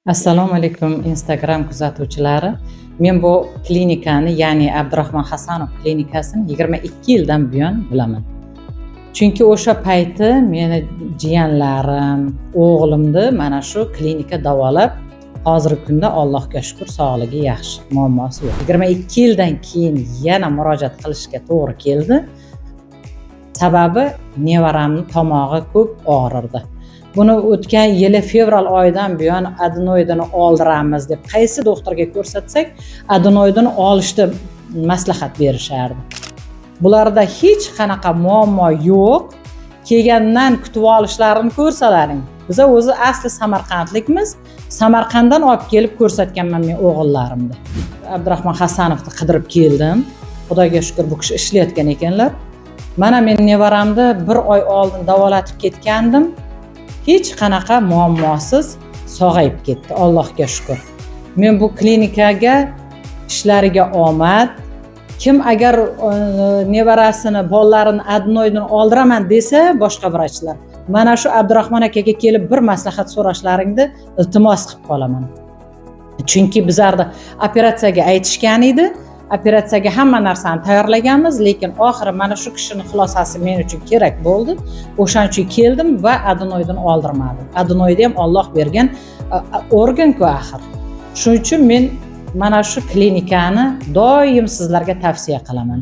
Assalomu alaykum, Instagram kuzatuvchilari. Men bu klinikani, ya'ni Abdurahmon Hasanov klinikasini 22 yildan buyon bilaman. Chunki o'sha payti meni jiyanlarim, o'g'limni mana shu klinika davolab, hozirgi kunda, Allohga shukur, sog'ligi yaxshi, muammosi yo'q. 22 yildan keyin yana murojaat qilishga to'g'ri keldi. Sababi, nevaramni tomog'i ko'p og'rirdi. Buni o'tgan yili fevral oyidan buyon adenoidini oldiramiz deb qaysi doktorga ko'rsatsak, adenoidini olishni maslahat berishardi. Bularda hech qanaqa muammo yo'q. Kelgandan kutib olishlarini ko'rsalaring. Biza o'zi asli samarqandlikmiz. Samarqanddan olib kelib ko'rsatganman men o'g'illarimni. Abdurahmon Hasanovni qidirib keldim. Xudoga shukur, bu kishi ishlayotgan ekanlar. Mana men nevaramni bir oy oldin davolatib ketgandim. Hech qanaqa muammosiz sog'ayib ketdi, Allohga shukur. Men bu klinikaga ishlariga omad. Kim agar nevarasini, bolalarini adenoidini oldiraman desa, boshqa vrachlar, mana shu Abdurahmon akaga kelib bir maslahat so'rashlaringni iltimos qilib qolaman. Chunki bizlarni operatsiyaga aytishgan edi. Operatsiyaga hamma narsani tayyorlaganmiz, lekin oxiri mana shu kishini xulosasi men uchun kerak bo'ldi. O'shaning uchun keldim va adenoidini oldirmadim. Adenoid ham Olloh bergan organ-ku axir. Shuning uchun men mana shu klinikani doim sizlarga tavsiya qilaman.